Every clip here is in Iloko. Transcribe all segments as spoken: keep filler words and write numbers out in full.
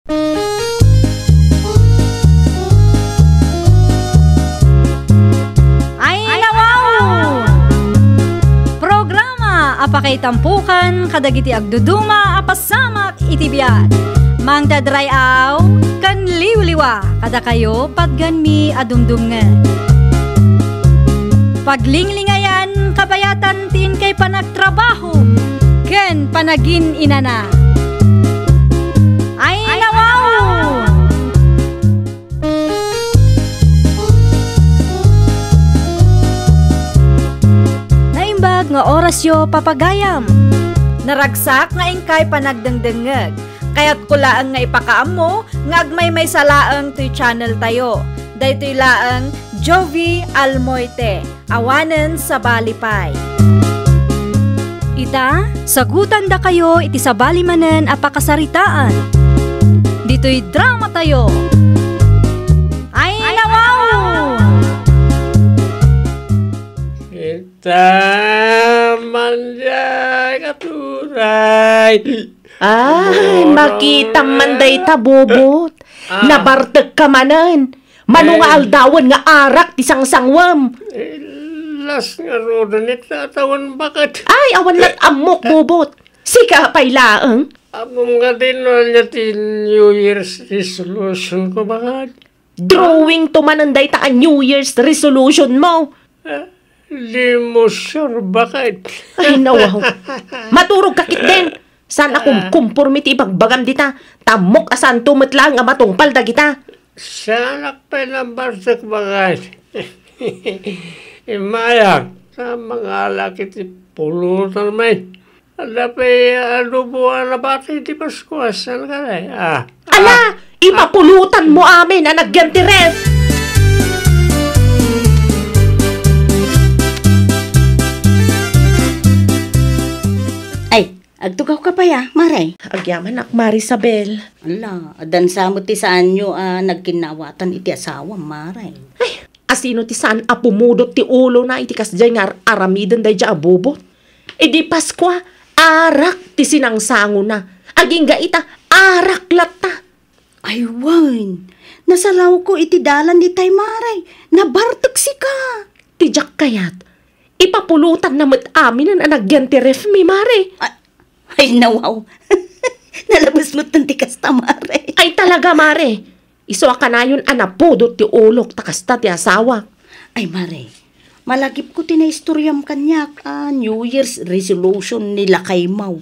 Ay, nawaw! Programa a pakaitampukan kadagiti agduduma a pasamak iti biag. Mangdadray-aw ken liwliwa kadakayo patgenmi a dumdumngeg. Paglinglingayan kabayatan ti inkay panagtrabaho ken panagin-inana. Ay, nawaw! Naimbag nga orasyo, papagayam. Naragsak nga inkay panagdengdengngeg. Kayatko laeng nga ipakaammo nga agmaymaysa laeng toy channel tayo. Daytoy laeng Jovi Almoite. Awanen sabali pay. Ita, sagutandakayo iti sabali manen a pakasaritaan. Ditoy drama tayo. Ay, nawaw! Kita man diay, katuray. Ay, Bubot. Makita man dayta, Bubot. Ah. Nabartek ka manen. Mano nga Eh. aldawen nga arak ti sangsangwem? Eh, las ngaruden iti tawen baket. Ay, awan lat ammok, Bubot. Sika pay laeng. Ammom nga dino ania ti New Year's resolution ko, baket? Drawing to manen dayta a New Year's resolution mo. Eh, di mo sure, baket? Ay, nawaw. Maturog ka ketdin. Saan a kum-, Ah. kumporme ti ibagbagam dita? Tammok a santo met laeng a matungpal dagita. Saanak pay nabartek, baket. Immayak, sa mangalak iti pulutan met. Adda pay adobo a nabati iti Paskua, saan ka, ah? Ala, ah. Ipapulutan mo amin a nagyan ti ref. Ay, agtugaw ka pay, a, Mare? Agyamanak, Mare Isabel. Ala, addan sa met ti saanyo a nagkinnawatan iti asawam, Mare. Ay, asino ti saan a pumudot ti ulona iti kasdiay nga ar-, aramiden daydiay a Bubot? Idi Paskua, arak ti sinangsangona. Agingga ita, arak latta. Ay wen, nasalawko iti dalan itay, Mare. Nabartek sika. Ti diak kayat, ipapulutanna met aminen a nagyan ti refmi, Mare. Ay, ay, nawaw. Nalabes met ti kasta, Mare. Ay, talaga, Mare. Isu a kanayon a napudot ti ulok ta kasta ti asawak. Ay, Mare, malagipko ti naistoriam kaniak a New Year's resolution ni lakaymo.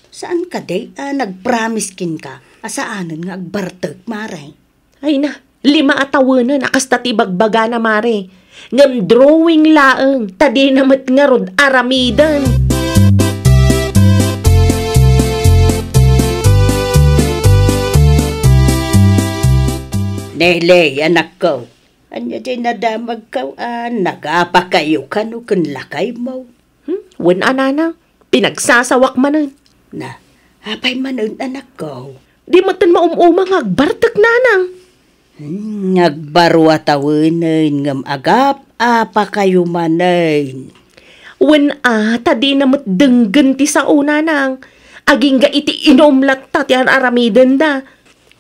Saan kadi a nagpromise kenka a saanen nga agbartek, Mare? Ay na, lima a tawenen a kasta ti ibagbagana, Mare. Ngem drawing laeng, ta dina met ngarud aramiden. Nelly, anakko, ania diay nadamagko a nagapakayo kano ken lakaymo? Hmm? Wen a, nanang, pinagsasawak manen. Na, apay manen, anakko? Di metten maum-uma nga agbartek, nanang. Hmm, agbaro a tawenen ngem agap-apakayo manen. Wen a, ta dina met denggen ti sao, nanang. Agingga iti inum latta ti ar-aramidenda.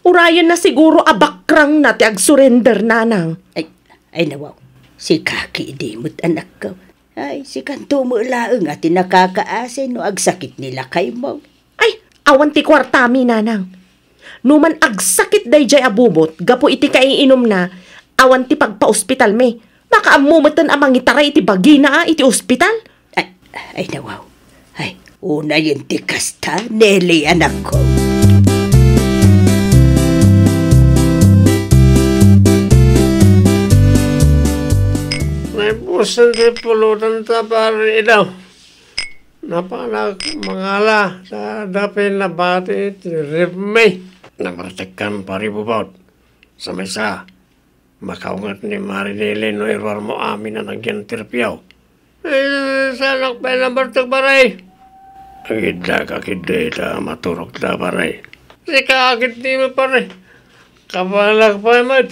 Urayenna siguro a bakrangna ti agsurrender, nanang. Ay, ay, nawaw. Sika ketdi met, anakko. Ay, sikanto met laeng a ti nakakaasi no agsakit ni lakaymo. Ay, awan ti kuartami, nanang. No man agsakit daydiay a Bubot gapu iti kaiinumna, awan ti pagpaospitalmi. Makaammo metten a mangitaray iti bagina a iti ospital. Ay, ay, nawaw. Ay, unayen ti kasta, Nelly, anakko. Naipusan ti pulutan ta, pare, idaw. Napanak mangala, ta adda pay nabati ti refmi. Nabartekkan, pare Bubot. Sa maysa, makaunget ni Mare Nelly no iruarmo amin a nagyan ti refyo. Eh, saanak pay nabartek, pare. Agidda ka ketdi ta maturog ta, pare. Sika ketdi met, pare. Kabaelak pay met.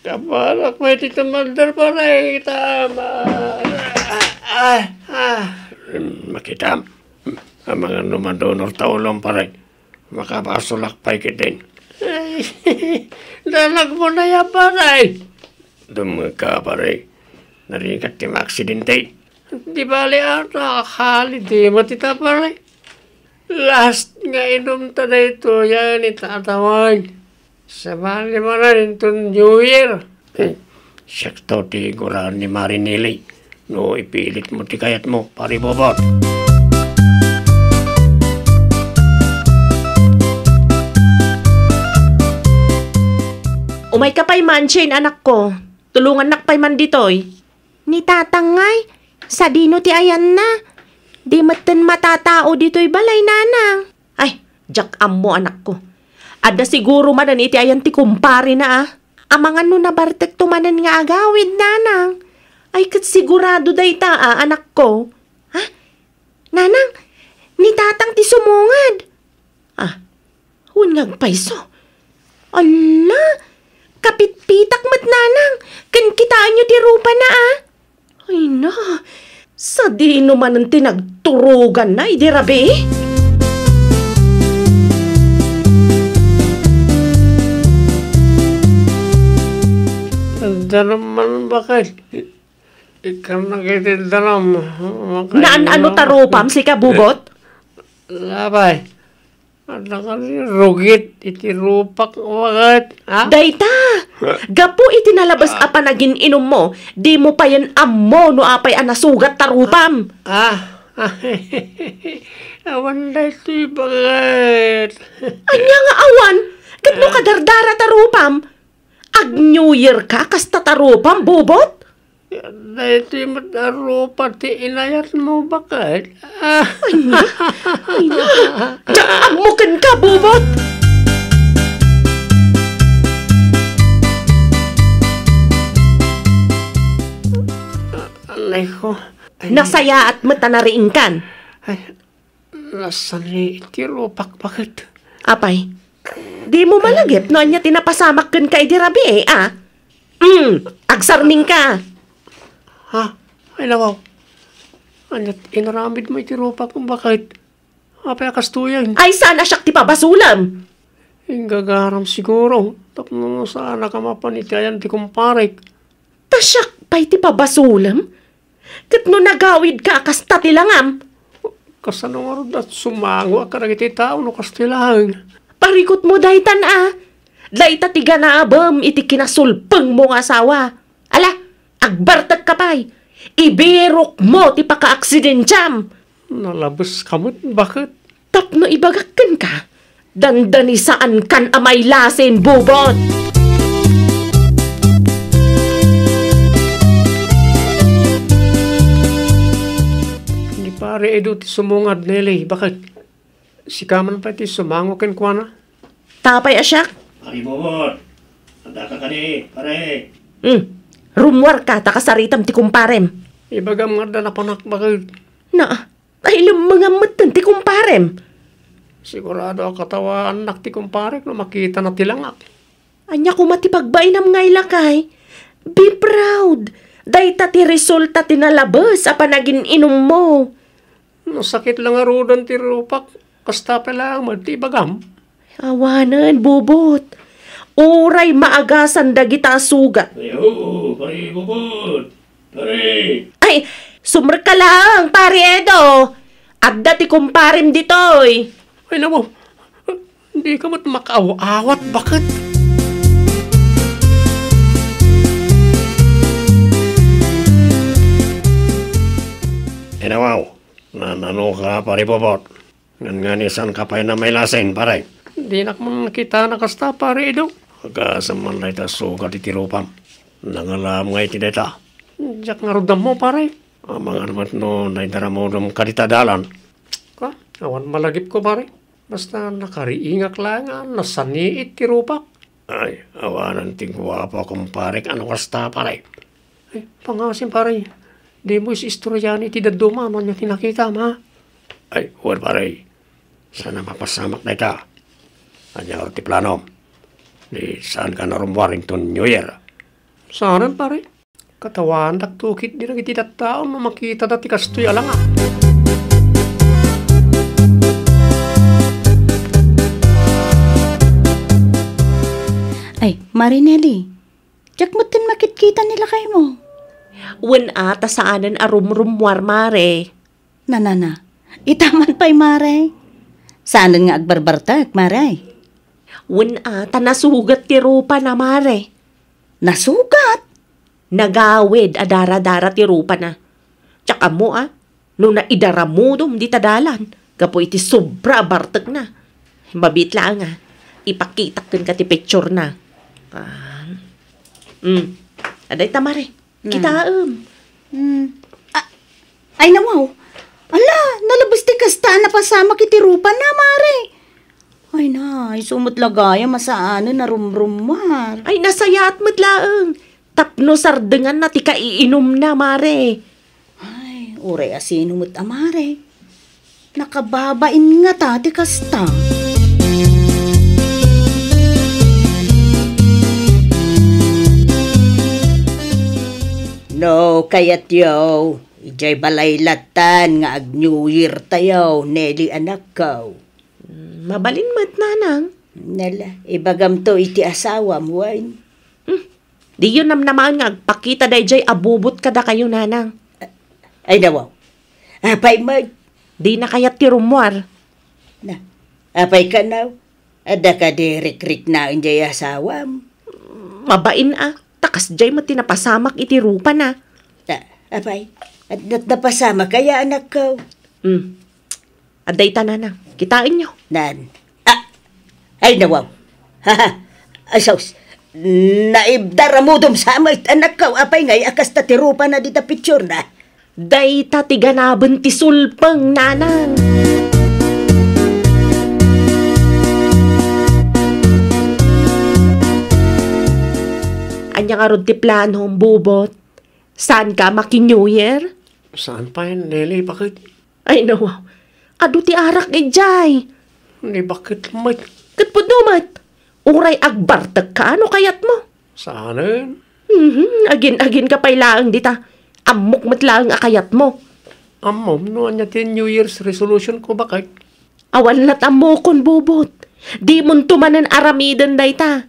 Kabaelak pay ti tumalder, pare, ta ma-, ah, ah, ah. Makitam. Amangan no madunor ta ulom, pare. Makabasolak pay ketdin. Nanagmo na ya, pare. Dumngegka, pare. Narigat ti maaksidente. Di bali a, nakakali di met ita, pare. Last nga inumta daytoy a ni Tata Juan. Sabali manen inton New Year. Hmm. Siakto ti iguraan ni Mari Nelly. No ipilitmo ti kayatmo, Pari Bobot. Umayka pay man, Shane, anakko. Tulongannak pay man ditoy. Ni Tatang ngay, sadino ti ayanna? Di metten matatao ditoy balay, Nanang. Ay, diak ammo, anakko. Adda siguro manen iti ayan ti kumparena, a. Amangan no nabartekto manen nga agawid, Nanang. Ay, ket sigurado dayta, a, anakko. Ha? Nanang, ni Tatang ti sumungad. Ah, wen nga agpayso. Alla, kapitpitak met, Nanang. Ken kitaenyo ti rupana, a. Ay na, sadino manen ti nagturoganna idi rabii? Adda naman baket. Ikkan na iti dalam. Naan-ano ta rupam, sika, Bubot? Labay. Adda kadi rugit iti rupak, baket, ha? Dayta! Gapu iti nalabes a panagin-inummo, dimo payen ammo no apay a nasugat ta rupam. Ah, awan daytoy, baket. Ania nga awan? Ket no kadardara ta rupam, ag-New Year ka, kasta ta rupam, Bubot? Daytoy met a rupa ti inayatmo, baket. Ah. Ay na, ay na. Diak ammo kenka, Bubot! Anay ko. Ay. Nasayaat met a nariingkan. Ay, nasani iti rupak, baket. Apay, dimo malagip no ania ti napasamak kenka idi rabii, a? Mm, agsarmingka. Ha? Ay, nawaw. Ania ti inaramidmo iti rupak, baket? Apay a kastoyen? Ay, saan a siak ti pabasolem? Inggagaram siguro, tapno saanak a mapan iti ayan ti kumparek. Ta siak pay ti pabasolem? Ket no nagawidka a kasta ti langam? Kasano ngarud a sumangoak kadagiti tao no kastoy laeng? Parikutmo daytan a. Dayta ti ganabem iti kinasulpengmo nga asawa. Ala, agbartekka pay. Ibirokmo ti pakaaksidentiam. Nalabeska met, baket. Tapno ibagak kenka, dandani saankan a mailasin, Bubot! Ni Pare Edo ti sumungad, Nelly, baket? Sika man pay ti sumango kenkuana? Apay a siak? Pare Bubot, addaka kadi, pare? Hmm. Rummuarka ta kasaritam ti kumparem. Ibagam nga adda napanak, baket. Na, Ay, lemmengam metten ti kumparem. Sigurado a katawaannak ti kumparek no makitana ti langak. Ania koma ti pagbainam nga ilakay? Be proud. Dayta ti resulta ti nalabes a panagin-inummo. No sakit la ngaruden ti rupak, kasta pay laeng met ti ibagam. Awanen, Bubot. Uray maagasan dagita a sugat. Ay, oo, pare Bubot. Pare! Ay, sumrekka laeng, Pare Edo. Adda ti kumparem ditoy. Ay, namo. Dika met makaaw-awat, baket? Ay, namo. Nanano ka, Pare Bubot? Nganngan, saanka pay a mailasin, pare? Dinak man nakitana kasta, Pare Edo. Agasem man dayta sugat iti rupam. Nangalaam nga iti dayta. Diak ngarud ammo, pare. Amangan met no naidaramudem kadita dalan. Ka, awan malagipko, pare. Basta nakariingak laeng a nasaniit ti rupak. Ay, awanen ti guapo a kumparek a no kasta, pare. Ay, pangasim, pare. Dimo is-istorian iti dadduma no ania ti nakitam, ha? Ay, wen, pare. Saan a mapasamak dayta. Ania ngarud ti planom? Di saanka a rummuar inton New Year? Saanen, pare. Katawaandakto ketdi dagiti tattao no makitada ti kastoy a langak. Ay, Mare Nelly, diak metten makitkita ni lakaymo. Wen a, ta saanen a rumrummuar, Mare. Nanana, ita man pay, Mare. Saanen nga agbarbartek, Mare. Wen a, ta nasugat ti rupana, Mare. Nasugat? Nagawid a daradara ti rupana. Diak ammo a, no naidaramudom dita dalan, gapu iti sobra a bartekna. Mabiit laeng a, ipakitak kenka ti picturena. Ah. Mm. Adda ita, Mare. Mm. Kitaem. Mm. Ah, ay, nawaw. Ala, nalabes ti kasta a napasamak iti rupana, Mare. Ay na, isu met la gayam a saanen a rumrummuar. Ay, nasayaat met laeng. Tapno sardenganna ti kaiinumna, Mare. Ay, uray a sino met a Mare. Nakababain ngata ti kasta. No, kayatyo, idiay balay lattan nga ag-New Year tayo, Nelly anakko. Mm, mabalin met, nanang. Nala, ibagamto iti asawam, wen? Hmm. Diyo namnamaen nga agpakita daydiay a bubot kadakayo, nanang. Ay, nawaw. Apay met? Dina kayat ti rummuar. Na, apay kano? Adda kadi rikriknaen diay asawam? Mabain a, ta kasdiay met ti napasamak iti rupana. Ta, apay, at nat-, napasamak aya, anakko? Hmm. Adda ita, nanang. Kitaenyo. Nan. Ah! Ay, nawaw. Haha. Ay, sus. Naibdaramudom sa met, anakko, apay ngay a kasta ti rupana dita picturena? Dayta ti ganaben ti sulpeng, nanang. Ania ngarud ti planom, Bubot? Saanka a maki-New Year? Saan pay, Nelly, baket? Ay, nawaw. Adu ti arak idiay. Ni baket met. Ket pudno met. Uray agbartekka no kayatmo. Saanen? Mhm, agin-aginka pay laeng dita. Ammok met laeng a kayatmo. Ammom no ania ti New Year's resolution ko, baket? Awan lat ammokon, Bubot. Dimonto manen aramiden dayta.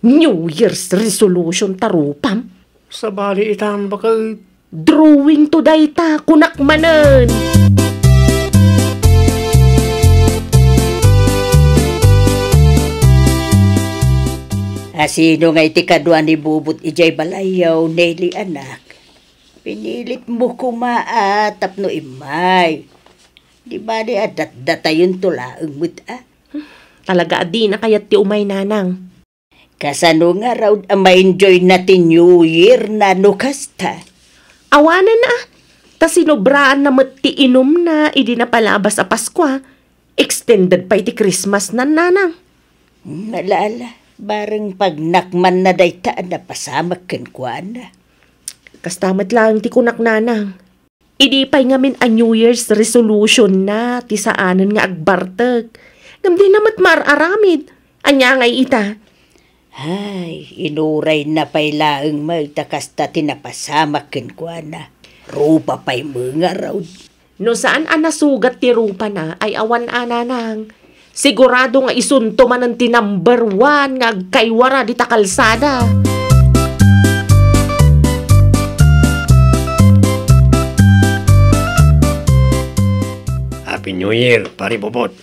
New Year's resolution ta rupam. Sabali itan, baket. Drawing to dayta, kunak manen. A, sino ngay ti kadua ni Bubot idiay balayyo, Nelly anak? Pinilitmo koma a tapno immay. Di bali a datdatayonto laeng met a. Talaga a dina kayat ti umay, nanang. Kasano ngarud a ma-enjoyna ti New Year na no kasta? Awanen a, ta sinobraanna met ti inumna idi napalabas a Paskua, extended pay ti Christmas nan, nanang. Hmm, ala, ala, bareng pagnakmanna dayta a napasamak kenkuana. Kasta met laeng ti kunak, nanang. Idi pay ngamin a New Year's resolution na ti saanen nga agbartek. Ngem dina met maar-aramid. Ania ngay ita? Ay, inurayna pay laeng met ta kasta ti napasamak kenkuana. Rupa pay met ngarud. No saan a nasugat ti rupana ay awan a, nanang. Sigurado nga isunto manen ti number one nga agkaywara dita kalsada. Happy New Year, Pare Bobot.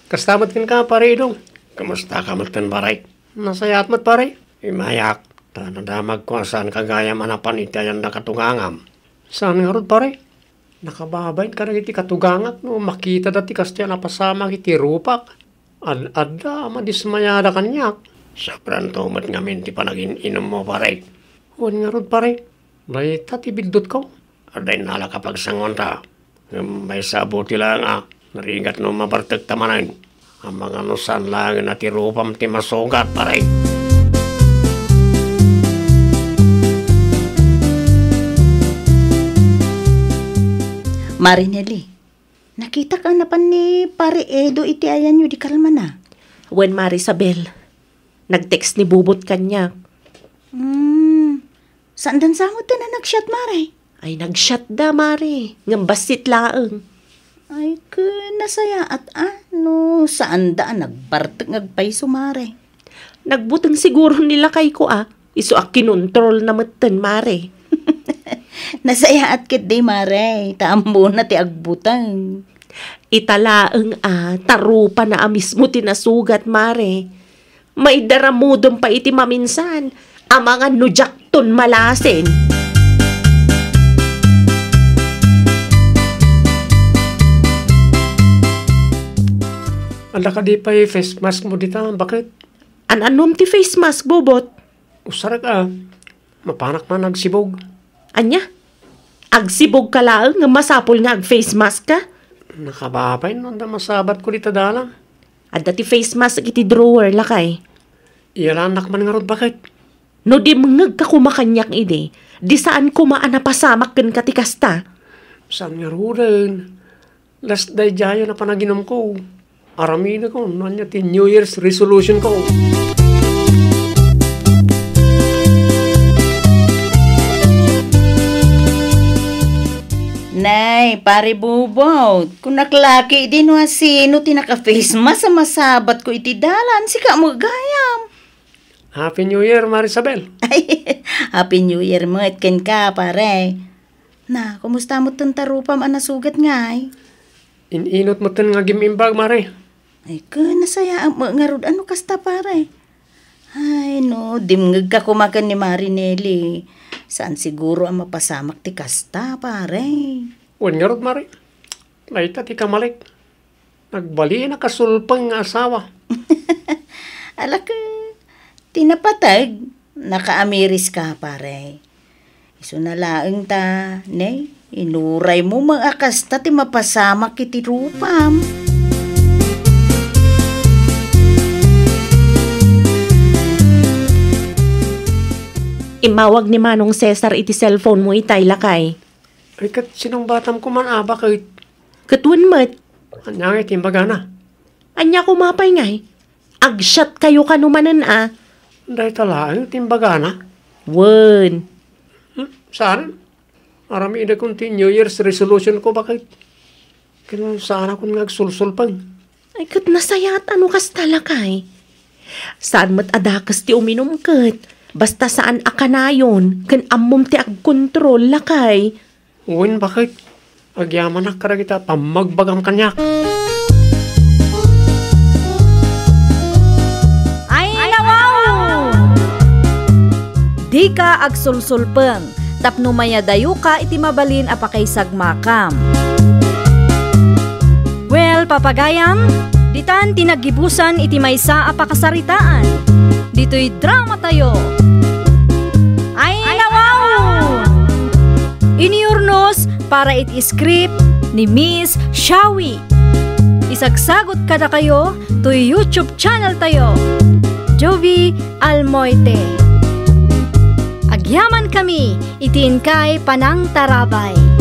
Kasta met kenka, Pare Idong. Kumusta ka met ken, pare? Nasayaat met, pare. Immayak, ta nadamagko a saanka gayam a napan iti ayan a katugangam. Saan ngarud, pare? Nakababain kadagiti katugangak no makitada ti kasdiay a napasamak iti rupak. Ad-adda a madismayada kaniak. Sobranto met ngamin ti panagin-inummo, pare. Wen ngarud, pare. Dayta ti biddutko. Adda innalak a pagsangoanta. Ngem maysa a buti laeng a narigat no mabartekta manen. Amangan no saan laengen a ti rupam ti masugat, pare. Mare Nelly, nakitak a napan ni Pare Edo iti ayanyo di kalmana? Wen, Mare Isabel. Nag-text ni Bubot kaniak. Hmm, saandan sa met a nagchat, Mare? Ay, nagchat da, Mare. Ngem bassit laeng. Ay, ket nasayaat a no saanda a nagbartek nga agpayso, Mare. Nagbuteng siguro ni lakayko a. Isu a kinontrolna metten, Mare. Nasayaat ketdi, Mare, ta ammona ti agbuteng. Ita laeng a, ta rupana a mismo ti nasugat, Mare. Maidaramudem pay iti maminsan, amangan no diakton malasin. Adda kadi pay face mask mo dita, baket? An-annom ti face mask, Bobot? Usarek a, mapanak man agsibog. Ania? Agsibog ka laeng nga masapul nga ag-face mask ka? Nakababay no adda masabat ko dita dalan. Adda ti face mask iti drawer, lakay. Iyalannak man ngarud, baket? No dimngeg ka koma kaniak idi, di saan koma a napasamak kenka ti kasta. Saan ngaruden? Las daydiayen a panaginumko. Aramidek no ania ti New Year's resolution ko. Nay, Pare Bubot, kunak laki di no asino ti naka-face mask a masabat ko iti dalan, sika mo gayam. Happy New Year, Mare Isabel. Ay, Happy New Year met kenka, pare. Na, kumusta metten ta rupam a nasugat ngay? In-inot metten nga agim-imbag, Mare. Ay, ken nasayaat met ngarud a no kasta, pare. Ay, no, dimngeg ka koma ken ni Mare Nelly. Saan siguro a mapasamak ti kasta, pare. Wen ngarud, Mare. Dayta ti kamalek. Nagbalin a kasulpeng nga asawa. Alaka, ti napateg, nakaamiris ka, pare. Isuna laeng ta, ne, inuray mo met a kasta ti mapasamak iti rupam. Immawag ni Manong Cesar iti cellphone mo itay, lakay. Ay, ket sinungbatam koma a, baket? Ket wen met. Ania ngay ti imbagana? Ania koma pay ngay? Agsiatkayo kano manen a. Dayta laeng ti imbagana? Wen. Hmm, saan? Aramidekon ti New Year's resolution ko, baket? Ken saanakon nga agsulsulpeng. Ay, ket nasayaat a no kasta, lakay. Saan met a dakes ti uminum ket. Basta saan a kanayon, ken ammom ti agkontrol, lakay. Wen, baket? Agyamanak kadagita pammagbagam kaniak. Ay, nawaw! Dika agsulsulpeng tapno mayadayoka iti mabalin a pakaisagmakam. Well, papagayam, ditan ti naggibusan iti maysa a pakasaritaan. Ditoy dramatayo. Ay, nawaw! Iniurnos para iti script ni Miss Shawi. Isagsagot kadakayo toy YouTube channel tayo, Jovie Almoite. Agyaman kami iti inkay panangtarabay.